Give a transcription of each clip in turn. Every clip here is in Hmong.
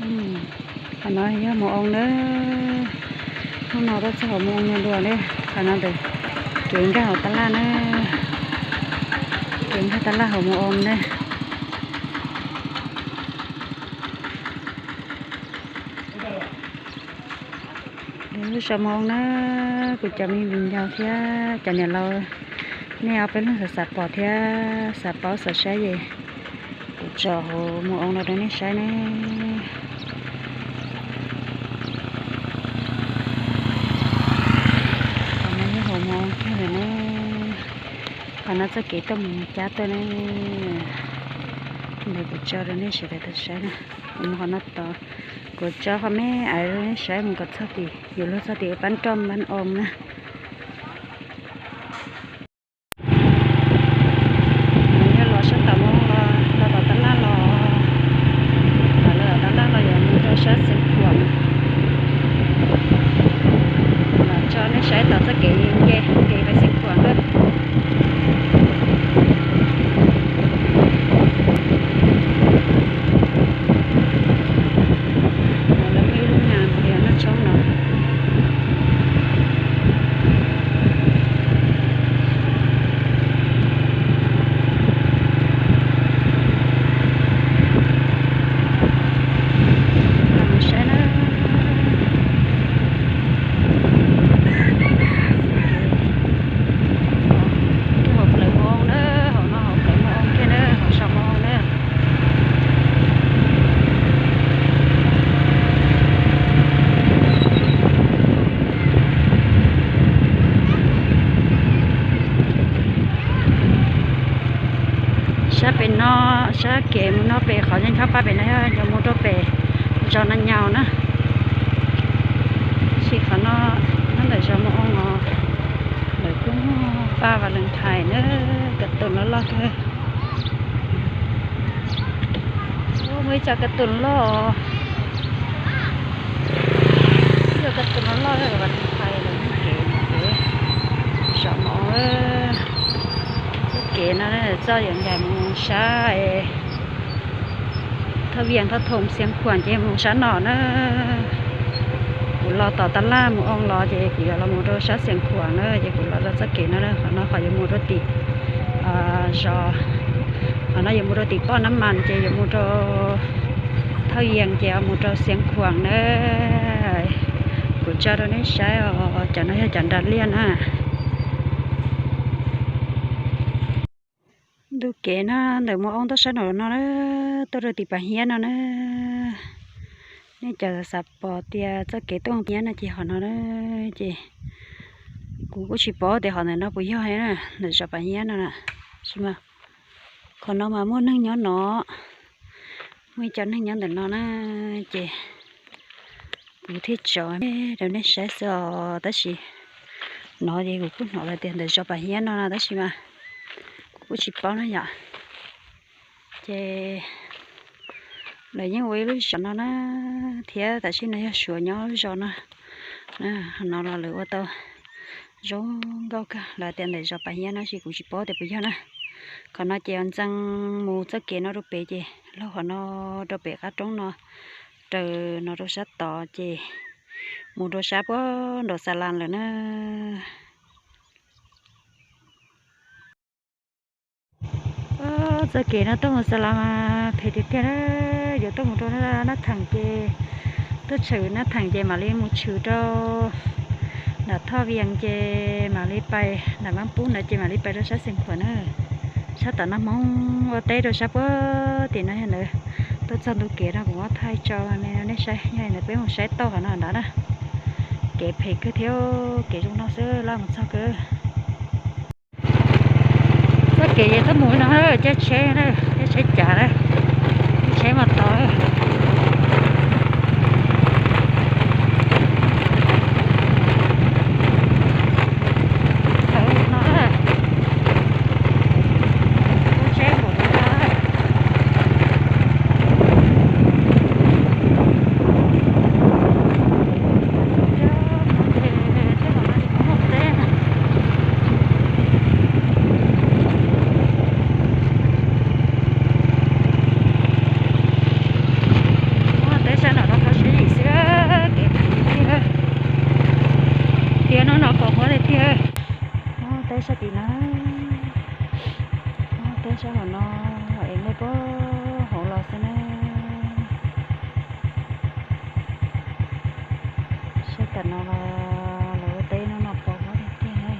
Qhov no yog Mus Oo na. Hnub no tuaj txog hauv Mus Oo no dua ne. Qhov no ntawm kev nkag hauv tab laj na. Kev nkag tab laj hauv Mus Oo na. Lub zos Mus Oo na, kuv cov me viv ncaus thiab cov niam laus, nej ob peb leeg xav xav pom thiab xav paub xav saib es kuv tso hauv Mus Oo no rau nej saib ne. Qhov no yog hauv Mus Oo kiag lawm ne. Qhov no txoj kev tuaj mus cab tuaj ne. Ntawd kuv tso rau nej sawv daws tau saib na. Kuv mus qhov no tod, kuv tso qhov me aiv rau nej saib mus kom txog tim, yuav luag txog tim Pab Nroj Pab Oo na. Yog los sab tom Mus Oo los, los tom tab laj los, los tom tab laj los yuav mus rau sab Xeev Khuam. Los tso nej saib tom txoj kev nce, kev hauv Xeev Khuam na. Lawv muaj ib lub nas noj tshoob no. Saib na. Hauv plawv Mus Oo na, hauv no hauv plawv Mus Oo kiag na, hauv zos Mus Oo na. Sab pem no, sab kev mus no pem qhov yeej tshab pab pem no yog yuav mus rau pem zos Na Nyaus na. Tab sis qhov no nyob ntawm zos Mus Oo os, lawv kuj muag paj Valentine na, kab tus loj loj kawg. Muaj ib co kab tus loj, ib co kab tus loj loj Valentine lawm kev, kev zos Mus Oo. Txoj kev no txoj yuav ncaim mus sab Thoj Vias Thoj Thoom Xeev Khuam ces mus sab no na. Kuv los tom tab laj Mus Oo los ces kuv yuav los mus rau sab Xeev Khuam na, ces kuv los rau txoj kev no na, qhov no qhov yuav mus rau tim zos, qhov no yuav mus rau tim poj Nab Mas ces yuav mus rau Thoj Vias ces mus rau Xeev Khuam na. Kuv tso rau nej saib os, cov no yog cov nras liaj na. Ntu kev no ntawm Mus Oo tuaj sab nraum no na, tuaj rau tim Pas Hiab no na. Nej cov xav pom tias txoj kev tuaj Pas Hiab no ces hov no na, ces kuv kuj tsis paub tias hov ntawm no puas yog na, ntawm zos Pas Hiab no na. Tab sis mas qhov no mas muaj neeg nyob no, muaj ib co neeg nyob ntawm no na, ces kuv thiaj tso rau nej saib xwb os, tab sis no ces kuv kuj hnov lawv tias ntawm zos Pas Hiab no na, tab sis mas kuv kuj tsis paub na yom. Ces lawv yeej ua ib lub zos no na, thiab tam sim no yog Suav nyob lub zos no. No los lawv ua tau zoo nkauj kawg, lawv tias ntawm zos Pas Hiab no, tab sis kuv tsis paub tias puas yog na. Qhov no ces ntxeev mus txoj kev no rau pem ces laug qhov no rau pem qab roob no, raws no rau sab tod ces mus rau sab puag nraum Xa Las lawm na. Txoj kev no tuaj mus Xa Las mas phem tiag tiag na. Yuav tuaj mus rau Nab Theem ces, tuaj tshwm Nab Theem ces mam li mus tshwm rau nram Thoj Vias ces mam li pais nram Mab Pub ntawd ces mam li pais rau sab Xeev Khuam na. Sab tom no Hmoob ua teb rau sab puag tim no yog ntawd. Tuaj txog ntu kev no kuv muab thaij tso nej saib, yog li ntawd peb mus saib toj qhov no ntawd na. Kev phem kawg thiab, kev zoo no xwb laj mus txog kawg. Txoj kev ces tuaj mus no, caij tsheb na, caij tsheb cav na, caij tsheb mas tod. Hauv no es nej puag hauv los xwb na. Saib tam no los lawv ua teb hnub no pos huab tiag tiag.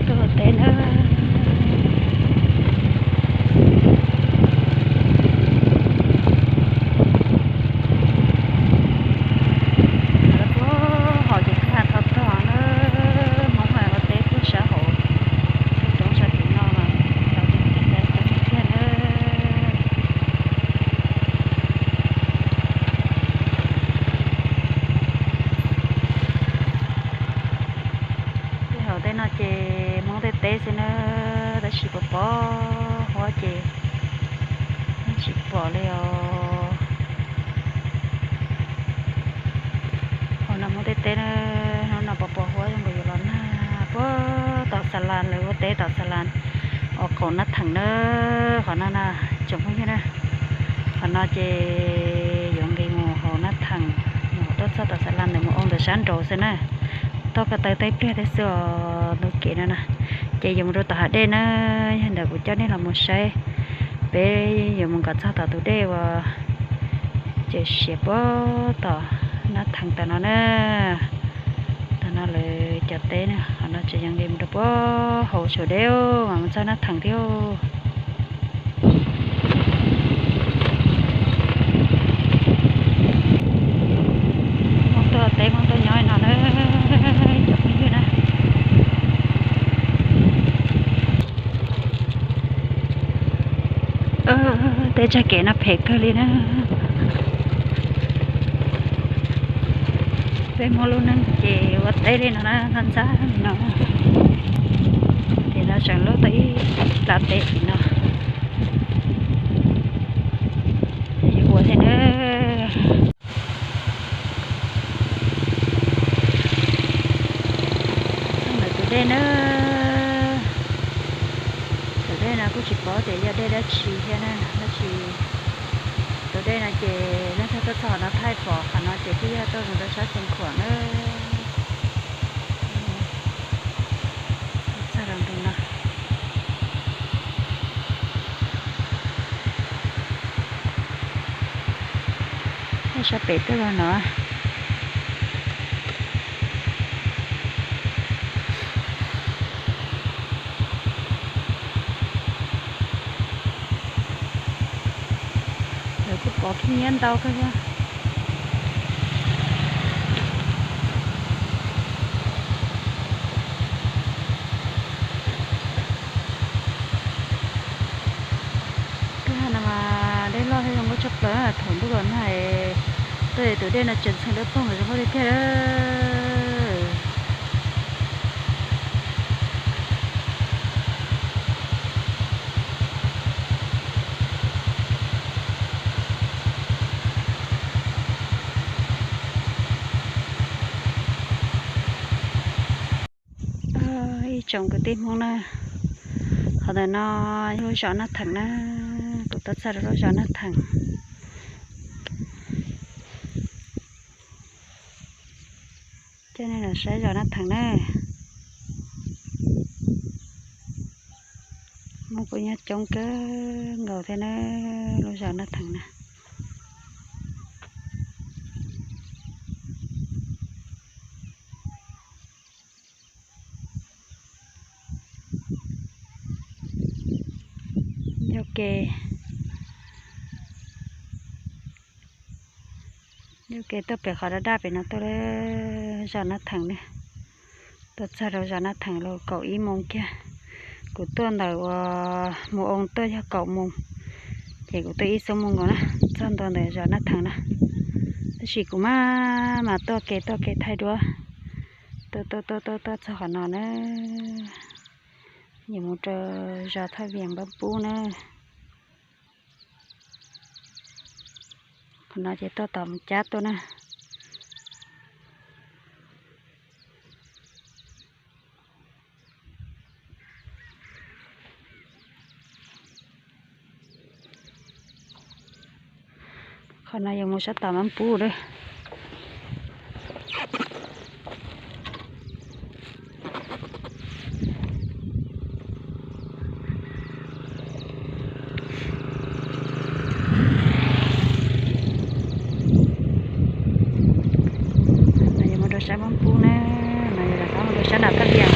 Tuaj teb na. Puag hauv ces kuj tog tog na, Hmoob ua teb puag sab hauv, sab roob sab tid no, tau tiag tiag na. Tej hauv tej no ces Hmoob tej teb xwb na, tab sis pos pos huab ces yeej tsis pom li os. Hauv no Hmoob tej teb na, hnub no pos pos huab zoo nkaus yuav los nag puag tom Xa Las, lawv ua teb tom Xa Las uas qaum Nab Theem na. Qhov no na, tsoom phooj ywg na, qhov no ces yuav nqis mus hauv Nab Theem, mus tuaj txog tom Xa Las ntawd mus ua ntawm sab nraud xwb na. Toj ko taw teb pliag thiab xwb os, ntug kev no na. Ces yuav mus rau tom hav dej na, yog ntawd kuv coj nej los mus saib. Peb yuav mus kom txog tom tus dej uas ces siav puag tom Nab Theem tam no na. Tam no lawv cov teb na, qhov no tseem yuav nqis mus rau puag hauv saum dej mas mus txog Nab Theem thiab. Hmoob tuaj teb Hmoob tuaj nyob no na, cov phooj ywg na. Tej tsag kev no phem kawg li na. Peb Hmoob lub neej ces ua teb li no na, ntxab ntxab li no. Ces no tseem lub tau ib plab teb tim no. Yuav ua thiab na. Txog ntawm tus dej na. Tus dej no kuj tsis paub tias yog dej dab tsi thiab na, tab sis tus dej no ces leej twg tuaj txog qhov no thaij pom qhov no ces twb yog tuaj mus rau sab Xeev Khuam na. Txog rau ntu no. Sab pem tuaj los no. Lawv kuj pov khib nyiab ntau kawg thiab. Kwj ha no mas dej loj thiab zoo nkauj tshaj plaws, thaum ntuj los nag tuaj tus dej no tseem ntxhee dawb paug mas zoo nkauj tiag tiag. Ib tsoom kwv tij Hmoob na, qhov ntawm no yog lub zos Naj Theem na, kuv tuaj txog rau lub zos Naj Theem. Coj nej los saib zos Naj Theem na. Hmoob kuj nyob coob kawg nkaus thiab na, lub zos Naj Theem na. Yog ke, yog ke tuaj pem qhov daj daj pem no tuaj lawm zos Naj Theem na. Tuaj txog rau zos Naj Theem los kaum ib moos kiag. Kuv tuaj ntawm uas mus oo tuaj yog kaum moos, ces kuv tuaj ib xuab moos nkaus na, txog ntua ntawm zos Naj Theem na. Tab sis kuv maj mam tuaj ke tuaj ke thaij duab, tuaj tuaj tuaj tuaj tuaj txog qhov no na, yuav mus rau zos Thaj Vias Npab Pub na. Qhov no ces tuaj tom mus cab tuaj na. Qhov no yuav mus sab tom Mab Pub lawm. No yuav mus rau sab Mab Pub na, no yuav rov qab mus rau sab nram Thaj Lias.